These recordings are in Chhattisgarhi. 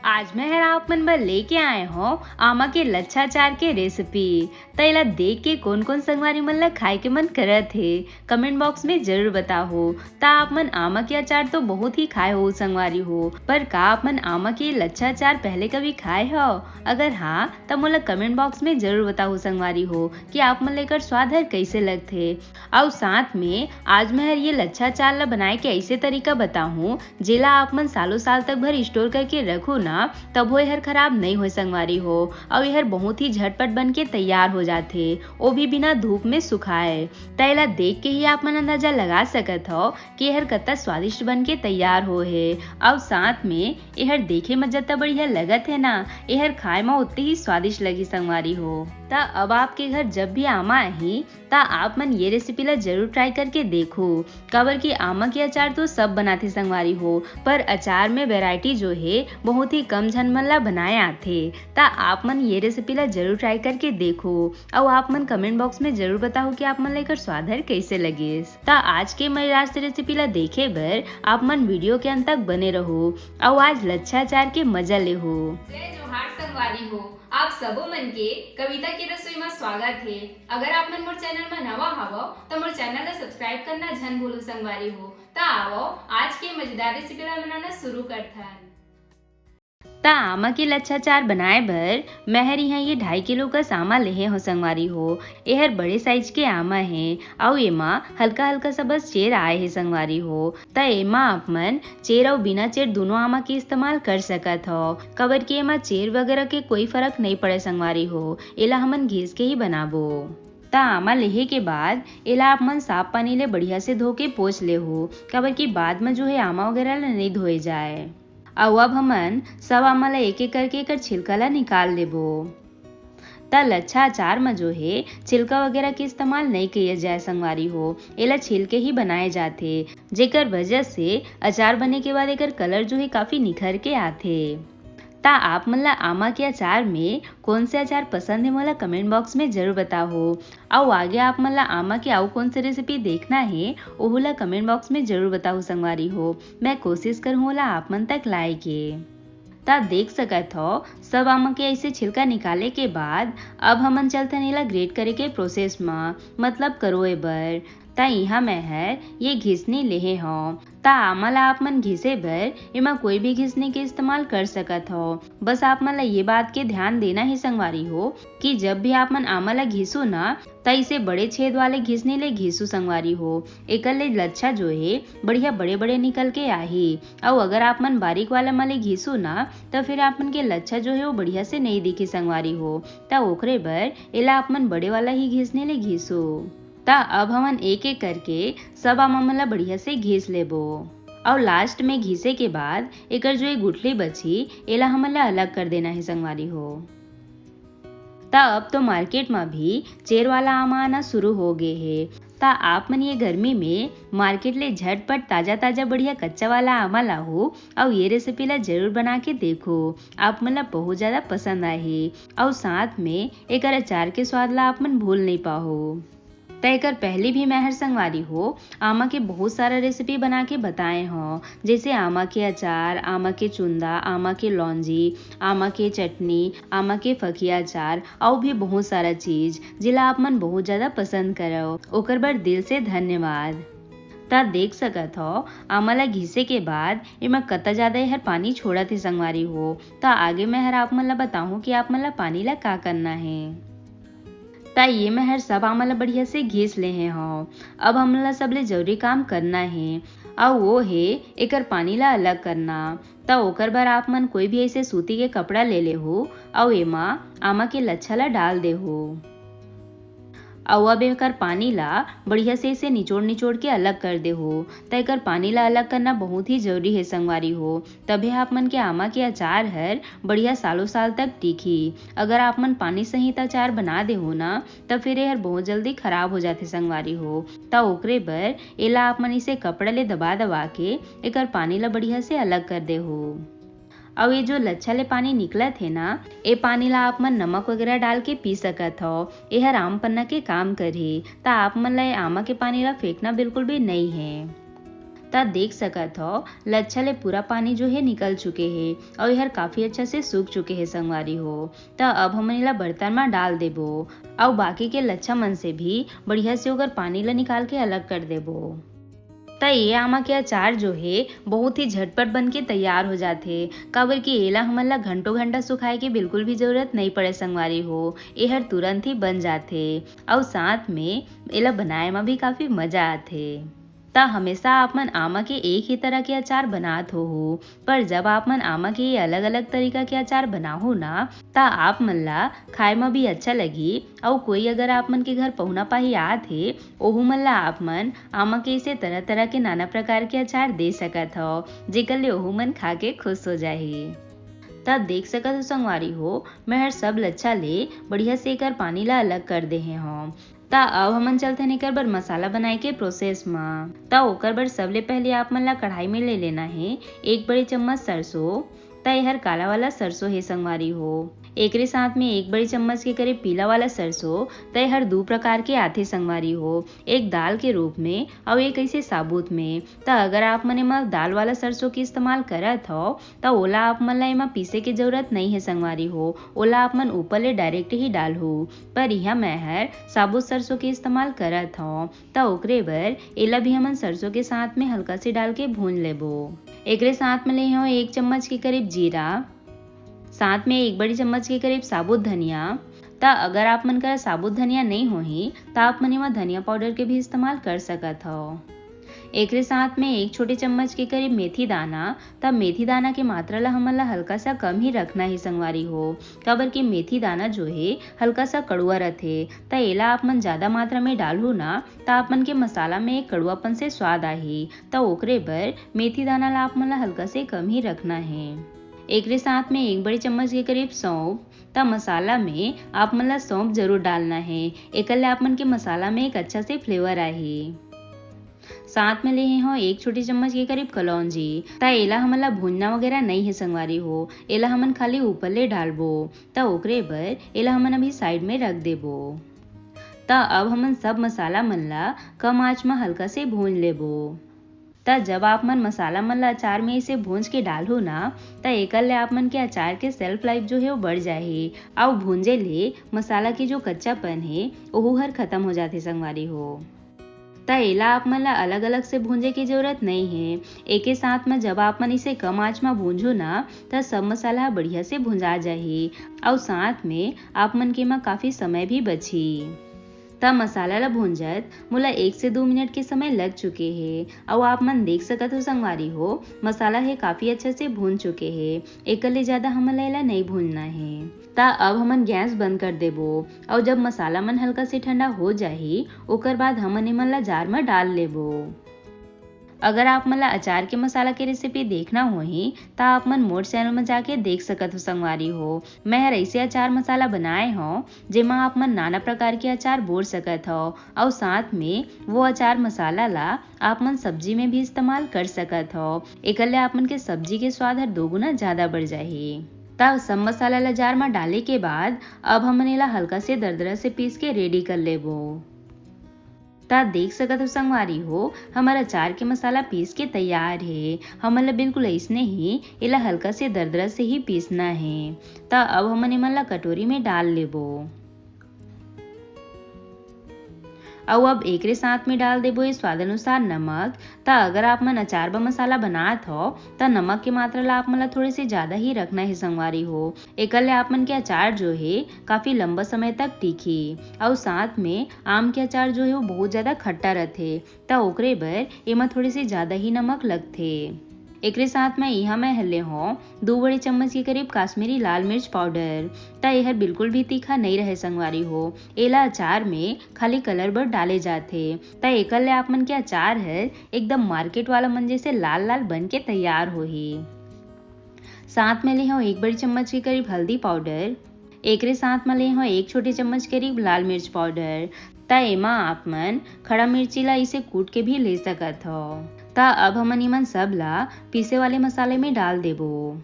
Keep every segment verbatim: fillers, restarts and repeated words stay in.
आज मैं हर आप मन बर लेके आए हौं आमा के लच्छा अचार के रेसिपी। त एला देख के कोन-कोन संगवारी मन ला खाए के मन करत हे, कमेंट बॉक्स में जरूर बताहू। त आप मन आमा के अचार तो बहुत ही खाए हो संगवारी हो, पर का आप मन आमा के लच्छा अचार पहले कभी खाए हो? अगर हाँ, त मोला कमेंट बॉक्स में जरूर बताहू संगवारी हो कि आप मन ला एकर स्वाद हर कैसे लगथे। अउ साथ में आज मैं हर ये लच्छा अचार ला बनाए के ऐसे तरीका बताहूँ, जेला आप मन सालों साल तक भर स्टोर करके रखो ना, तभो एहर खराब नइ होय संगवारी हो। अउ एहर बहुत ही झटपट बन के तैयार हो जाथे, वो भी बिना धूप में सुखाए। त एला देख के ही आप मन अंदाजा लगा सकत हव कि एहर कत्ता स्वादिष्ट बन के तैयार हो हे। अउ साथ में एहर देखे म जत्ता बढ़िया लगत हे ना, एहर खाए म ओत्ते ही स्वादिष्ट लगही संगवारी हो। त अब आपके घर जब भी आमा आही, त आप मन ये रेसिपी ला जरूर ट्राई करके देखो, काबर कि आमा के अचार तो सब बनाथे संगवारी हो, पर अचार में वैरायटी जो हे बहुत ही कम झन मन ला बनाए आथे। त आप मन ये रेसिपी ला जरूर ट्राई करके देखो, अउ आप मन कमेंट बॉक्स में जरूर बताओ कि आप मन ला एकर स्वाद हर कैसे लगिस। त आज के मजेदार से रेसिपी ला देखे बर आप मन वीडियो के अंत तक बने रहो, अउ आज लच्छा अचार के मजा लेहो। जय जोहार संगवारी हो, आप सबो मन के कविता के रसोई म स्वागत हे। अगर आप मन मोर चैनल म नवा हवव, त मोर चैनल ला सब्सक्राइब करना झन भूलो संगवारी हो। त आवव, आज के मजेदार रेसिपी ला बनाना शुरू करथन। त आमा के लच्छा अचार बनाए बर मैं हर इहाँ ये ढाई किलो कस आमा लेहे हौं संगवारी हो। एहर बड़े साइज के आमा हे, अउ एमा हल्का-हल्का सा बस चेर आए हे संगवारी हो। त एमा आप मन चेर अउ बिना चेर दूनों आमा के इस्तेमाल कर सकत हव, काबर कि एमा चेर वगैरह के कोई फरक नइ पड़े संगवारी हो, एला हमन घिस के ही बनाबो। त आमा लेहे के बाद एला आप मन साफ पानी ले बढ़िया से धो के पोंछ लेहू, काबर कि बाद म जो हे आमा वगैरह ल नइ धोए जाए। अउ अब हमन सब आमा ल एक-एक करके एकर छिलका ल निकाल लेबो। त लच्छा अचार म जो हे छिलका वगैरह के इस्तेमाल नइ किए जाए संगवारी हो, एला छिल के ही बनाए जाथे, जेकर वजह से अचार बने के बाद एकर कलर जो हे काफी निखर के आथे। त आप मन ला आमा के अचार में कोन से अचार पसंद हे, मोला कमेंट बॉक्स में जरूर बताहू। अउ आगे आप मन ला आमा के अउ कोन से रेसिपी देखना हे, ओहू ला कमेंट बॉक्स में जरूर बताहू संगवारी हो। मैं कोशिश करहूँ ओला आप मन तक लाए के। त देख सकत हव, सब आमा के ऐसे छिलका निकाले के बाद अब हमन चलथन एला ग्रेट करे के प्रोसेस म, मतलब करोए बर। त इहाँ मैं हर ये घिसनी लेहे हौं। त आमा ला आप मन घिसे बर एमा कोई भी घिसनी के इस्तेमाल कर सकत हव। बस आप मन ला ये बात के ध्यान देना हे संगवारी हो कि जब भी आप मन आमा ला घिसो ना, त इसे बड़े छेद वाले घिसनी ले घिसो संगवारी हो। एकर ले लच्छा जो हे बढ़िया बड़े-बड़े निकल के आही। अउ अगर आप मन बारीक वाला म ले घिसो ना, त फिर आप मन के लच्छा जो हे वो बढ़िया से नइ दिखी संगवारी हो। त ओकरे बर एला आप मन बड़े वाला ही घिसनी ले घिसो। त अब हमन एक-एक करके सब आमा मन ला बढ़िया से घिस लेबो। अउ लास्ट में घिसे के बाद एकर जो ये गुठली बची, एला हमन ला अलग कर देना हे संगवारी हो। त अब तो मार्केट म भी चेर वाला आमा आना शुरू हो गे हे। त आप मन ये गर्मी में मार्केट ले झटपट ताजा-ताजा बढ़िया कच्चा वाला आमा लाहू अउ ये रेसिपी ला जरूर बना के देखो। आप मन ला बहुत ज्यादा पसंद आही अउ साथ में एकर अचार के स्वाद ला आप मन भूल नइ पाहू। त एकर पहले भी मैं हर संगवारी हो आमा के बहुत सारा रेसिपी बना के बताए हौं, जैसे आमा के अचार, आमा के चुंदा, आमा के लौंजी, आमा के चटनी, आमा के फकिया अचार, अउ भी बहुत सारा चीज, जेला आप मन बहुत ज्यादा पसंद करव, ओकर बर दिल से धन्यवाद। त देख सकत हव, आमा ला घिसे के बाद एमा कतका ज्यादा एहर पानी छोड़त हे संगवारी हो। त आगे मैं हर आप मन ला बताहूँ कि आप मन ला पानी ला का करना हे। त ये मैं हर सब आमा ला बढ़िया से घिस लेहे हौं। अब हमन ला सबले जरूरी काम करना हे, अउ वो हे एकर पानी ला अलग करना। त ओकर बर आप मन कोई भी ऐसे सूती के कपड़ा ले लेहू, अउ एमा आमा के लच्छा ला डाल देहू। अउ अब एकर पानी ला बढ़िया से इसे निचोड़ निचोड़ के अलग कर देहू। त एकर पानी ला अलग करना बहुत ही जरूरी हे संगवारी हो, तभे आप मन के आमा के अचार हर बढ़िया सालों साल तक टिकही। अगर आप मन पानी सहित अचार बना देहू ना, त फिर एहर बहुत जल्दी खराब हो जाथे संगवारी हो। त ओकरे बर एला आप मन इसे कपड़ा ले दबा दबा के एकर पानी ला बढ़िया से अलग कर देहू। अउ ये जो लच्छा ले पानी निकलत हे ना, ए पानी ला आप मन नमक वगैरह डाल के पी सकत हव। एहर आम पन्ना के काम करही, त आप मन ला ये आमा के पानी ला फेंकना बिल्कुल भी नइ हे। त त देख सकत हव, लच्छा ले पूरा पानी जो हे निकल चुके हे अउ एहर काफी अच्छा से सूख चुके हे संगवारी हो। त अब हमन एला बर्तन म डाल देबो अउ बाकी के लच्छा मन से भी बढ़िया से ओकर पानी ला निकाल के अलग कर देबो। त ये आमा के अचार जो हे बहुत ही झटपट बन के तैयार हो जाथे, काबर कि एला हमन ला घंटों घंटा सुखाए के बिल्कुल भी जरूरत नइ पड़े संगवारी हो, एहर तुरंत ही बन जाथे अउ साथ में एला बनाए म भी काफी मजा आथे। त हमेशा आप मन आमा के एक ही तरह के अचार बनात होहू, पर जब आप मन आमा के ये अलग-अलग तरीका के अचार बनाहू ना, त आप मन ला खाए म भी अच्छा लगही। अउ कोई अगर आप मन के घर पहुना पाही आत हे, ओहू मन ला आप मन आमा के इसे तरह-तरह के नाना प्रकार के अचार दे सकत हव, जेकर ले ओहू मन खा के खुश हो जाही। त देख सकत हो संगवारी हो, मैं हर सब लच्छा ले बढ़िया से एकर पानी ला अलग कर देहे हव। त अब हमन चलथन एकर बर मसाला बनाए के प्रोसेस म। त ओकर बर सबले पहले आप मन ला कढ़ाई में ले लेना हे एक बड़े चम्मच सरसों। त एहर काला वाला सरसों हे संगवारी हो। एकरे साथ में एक बड़े चम्मच के करीब पीला वाला सरसों। त एहर दू प्रकार के आथे संगवारी हो, एक दाल के रूप में अउ एक ऐसे साबुत में। त अगर आप मन एमा दाल वाला सरसों के इस्तेमाल करत हव, त ओला आप मन ला एमा पीसे के जरूरत नइ हे संगवारी हो, ओला आप मन ऊपर ले डायरेक्ट ही डालहू। पर इहाँ मैं हर साबुत सरसों के इस्तेमाल करत हव, त ओकरे बर एला भी हमन सरसों के साथ में हल्का से डाल के भून लेबो। एकरे साथ में ले हव एक चम्मच के करीब जीरा, साथ में एक बड़ी चम्मच के करीब साबुत धनिया। त अगर आप मन करा साबुत धनिया नइ होही, त आप मन एमा धनिया पाउडर के भी इस्तेमाल कर सकत हव। एकरे साथ में एक छोटे चम्मच के करीब मेथी दाना। त मेथी दाना के मात्रा ला हमन ला हल्का सा कम ही रखना हे संगवारी हो, काबर कि मेथी दाना जो हे हल्का सा कड़ुआ रथे। त एला आप मन ज्यादा मात्रा में डालहू ना, त आप मन के मसाला में एक कड़ुआपन से स्वाद आही। त ओकरे बर मेथी दाना ला आप मन ला हल्का से कम ही रखना हे। एकरे साथ में एक बड़ी चम्मच के करीब सौंफ। त मसाला में आप मन ला सौंफ जरूर डालना हे, एकर ले आप मन के मसाला में एक अच्छा से फ्लेवर आही। साथ में लेहे हव एक छोटी चम्मच के करीब कलौंजी। त एला हमन ला भूनना वगैरह नइ हे संगवारी हो, एला हमन खाली ऊपर ले डालबो। त ओकरे बर एला हमन अभी साइड में रख देबो। त अब हमन सब मसाला मन ला कम आंच म हल्का से भून लेबो। त जब आप मन मसाला मन ला अचार में इसे भूंज के डालहू ना, त एकर ले आप मन के अचार के शेल्फ लाइफ जो हे वो बढ़ जाही। अउ भूंजे ले मसाला के जो कच्चापन हे ओहू हर खत्म हो जाथे संगवारी हो। त एला आप मन ला अलग-अलग से भूंजे के जरूरत नइ हे। एके साथ म जब आप मन इसे कम आंच म भूंजहू ना, त सब मसाला ह बढ़िया से भुंजा जाही अउ साथ में आप मन के एमा काफी समय भी बचही। त मसाला ला भूंजत मोला एक से दो मिनट के समय लग चुके हे अउ आप मन देख सकत हो संगवारी हो, मसाला हे काफी अच्छा से भून चुके हे। एकर ले ज्यादा हमन ला एला नइ भूनना हे। त अब हमन गैस बंद कर देबो अउ जब मसाला मन हल्का से ठंडा हो जाही, ओकर बाद हमन एमन ला जार म डाल लेबो। अगर आप मन ला अचार के मसाला के रेसिपी देखना होही, त आप मन मोर चैनल म जाके देख सकत हो संगवारी हो। मैं हर ऐसे अचार मसाला बनाए हव, जेमा आप मन नाना प्रकार के अचार बोर सकत हव अउ साथ में वो अचार मसाला ला आप मन सब्जी में भी इस्तेमाल कर सकत हव। एकर ले आप मन के सब्जी के स्वाद हर दो गुना ज्यादा बढ़ जाही। त सब मसाला ला जार म डाले के बाद अब हमन एला हल्का से दरदरा से पीस के रेडी कर लेबो। त देख सकत हो संगवारी हो, हमर अचार के मसाला पीस के तैयार हे। हमन ला बिल्कुल अइसने ही एला हल्का से दरदरा से ही पीसना हे। त अब हमन एमन ला कटोरी में डाल लेबो। अउ अब एकरे साथ में डाल देबो ये स्वाद अनुसार नमक। त अगर आप मन अचार बर मसाला बनात हव, त नमक के मात्रा ला आप मन ला थोड़े से ज्यादा ही रखना हे संगवारी हो। एकर ले आप मन के अचार जो हे काफी लंबा समय तक टिकही। अउ साथ में आम के अचार जो हे वो बहुत ज्यादा खट्टा रथे, त ओकरे बर एमा थोड़े से ज्यादा ही नमक लगथे। एकरे साथ में इहाँ मैं हल्ले हव दो बड़े चम्मच के करीब काश्मीरी लाल मिर्च पाउडर। त एहर बिल्कुल भी तीखा नइ रहे संगवारी हो, एला अचार में खाली कलर बर डाले जाथे। त एकर ले आप मन के अचार हर एकदम मार्केट वाला मन जैसे लाल लाल बन के तैयार होही। साथ में ले हव एक बड़ी चम्मच के करीब हल्दी पाउडर। एकरे साथ में ले हव एक छोटे चम्मच करीब लाल मिर्च पाउडर। त एमा आप मन खड़ा मिर्ची ला इसे कूट के भी ले सकत हव। त अब हमन इमन सब ला पीसे वाले मसाले में डाल देबो।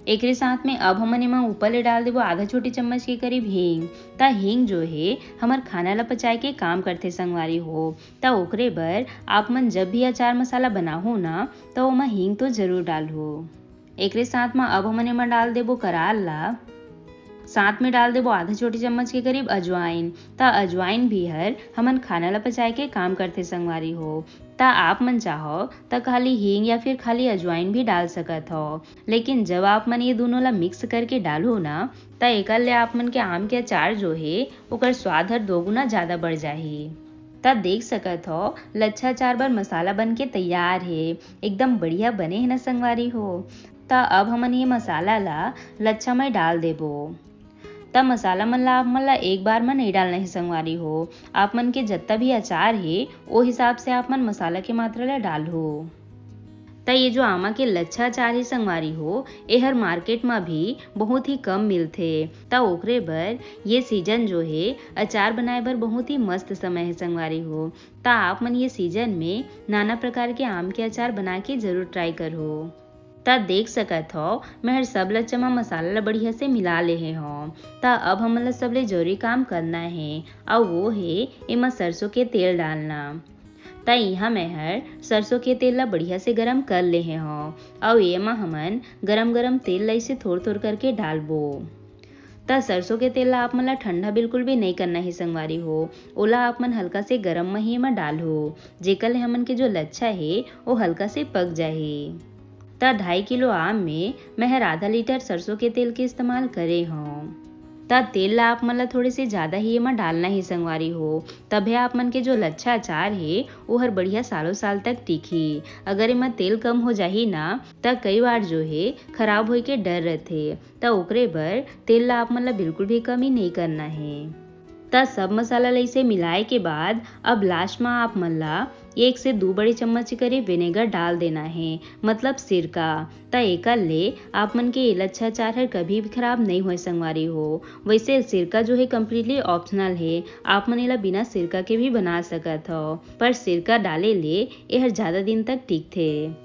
एकरे साथ में अब हमन एमा ऊपर ले डाल देबो आधा छोटी चम्मच के करीब हींग। त हींग जो हे, हमर खाना ला पचाए के काम करथे संगवारी हो। त ओकरे बर आप मन जब भी अचार मसाला बनाहू ना, त ओमा हींग तो जरूर डालहू। एकरे साथ म अब हमन एमा डाल देबो करार ला। साथ में डाल देबो आधा छोटी चम्मच के करीब अजवाइन। त अजवाइन भी हर हमन खाना ला पचाए के काम करथे संगवारी हो। त आप मन चाहो त खाली हींग या फिर खाली अजवाइन भी डाल सकत हो, लेकिन जब आप मन ये दोनों ला मिक्स करके डालहू ना, त एकर ले आप मन के आम के अचार जो हे, ओकर स्वाद हर दोगुना ज्यादा बढ़ जाही। त देख सकत हो, लच्छा अचार बर मसाला बन के तैयार हे। एकदम बढ़िया बने हे ना संगवारी हो। त अब हमन ये मसाला ला लच्छा में डाल देबो। त मसाला मन ला आप मन ला एक बार म नहीं डालना हे संगवारी हो। आप मन के जत्ता भी अचार हे, ओ हिसाब से आप मन मसाला के मात्रा ला डालहू। त ये जो आमा के लच्छा अचार हे संगवारी हो, एहर मार्केट म भी बहुत ही कम मिलथे। त ओकरे बर ये सीजन जो हे, अचार बनाए बर बहुत ही मस्त समय हे संगवारी हो। त आप मन ये सीजन में नाना प्रकार के आम के अचार बना के जरूर ट्राई करहू। त देख सकत हो, मैं हर सब लच्छा म मसाला ला बढ़िया से मिला लेहे हव। त अब हमन ला सबले जरूरी काम करना हे, अउ वो हे एमा सरसों के तेल डालना। त इहाँ मैं हर सरसों के तेल ला बढ़िया से गरम कर लेहे हव, अउ एमा हमन गरम-गरम तेल ला इसे थोर-थोर करके डालबो। त सरसों के तेल ला आप मन ला ठंडा बिल्कुल भी नहीं करना हे संगवारी हो, ओला आप मन हल्का से गरम म ही एमा डालहू, जेकर ले हमन के जो लच्छा हे, वो हल्का से पक जाही। त ढाई किलो आम में मैं हर आधा लीटर सरसों के तेल के इस्तेमाल करे हव। त तेल ला आप मन ला थोड़े से ज्यादा ही एमा डालना हे संगवारी हो, तभे आप मन के जो लच्छा अचार हे, वो हर बढ़िया सालों साल तक टिकही। अगर एमा तेल कम हो जाही ना, त कई बार जो हे, खराब होए के डर रथे। त ओकरे बर तेल ला आप मन ला बिल्कुल भी कमी नहीं करना हे। त सब मसाला ला इसे मिलाए के बाद अब लास्ट म आप मन ला एक से दू बड़े चम्मच के करीब विनेगर डाल देना हे, मतलब सिरका। त एकर ले आप मन के ये लच्छा अचार हर कभी भी खराब नहीं होए संगवारी हो। वैसे सिरका जो है कम्प्लीटली ऑप्शनल है, आप मन एला बिना सिरका के भी बना सकत हो, पर सिरका डाले ले एहर ज्यादा दिन तक टिकथे।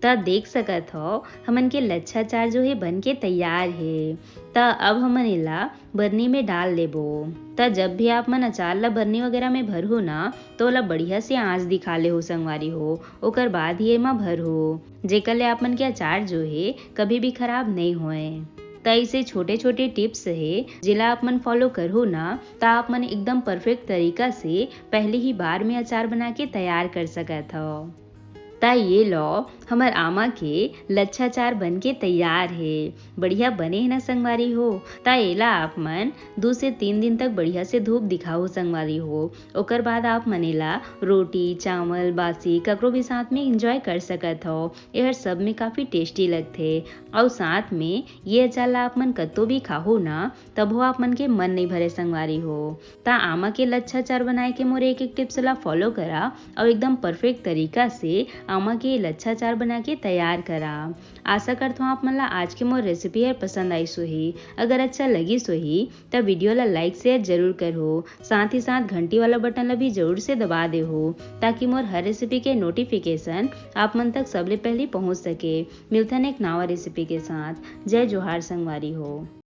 त देख सकत हो, हमन के लच्छा अचार जो है बन के तैयार है। त अब हमन एला बरनी में डाल लेबो। त जब भी आप मन अचार ला बरनी वगैरह में भरहू ना, त ओला बढ़िया से आंच दिखा लेहू संगवारी हो, ओकर बाद ही एमा भरहू, जेकर ले आप मन के अचार जो है कभी भी खराब नहीं होए। त ऐसे छोटे-छोटे टिप्स है, जेला आप मन फॉलो करहू ना, त आप मन एकदम परफेक्ट तरीका से पहले ही बार में अचार बना के तैयार कर सकत हो। त ये लो, हमर आमा के लच्छा अचार बन के तैयार हे। बढ़िया बने हे ना संगवारी हो? त एला आप मन दू से तीन दिन तक बढ़िया से धूप दिखाओ संगवारी हो। ओकर बाद आप मन एला रोटी, चावल, बासी, ककरो भी साथ में एंजॉय कर सकत हो। एहर सब में काफी टेस्टी लगथे। अउ साथ में ये अचार ला आप मन कतो भी खाहू ना, तभो आप मन के मन नहीं भरे संगवारी हो। त आमा के लच्छा अचार बनाए के मोर एक एक टिप्स ला फॉलो करा अउ एकदम परफेक्ट तरीका से आमा के लच्छा अचार बना के तैयार करा। आशा करत हूँ आप मन ला आज के मोर रेसिपी हर पसंद आइस होही। अगर अच्छा लगिस होही त वीडियो ला लाइक शेयर जरूर करहू, साथ ही साथ घंटी वाला बटन ला भी जरूर से दबा देहू, ताकि मोर हर रेसिपी के नोटिफिकेशन आप मन तक सबले पहली पहुँच सके। मिलथन एक नवा रेसिपी के साथ। जय जोहार संगवारी हो।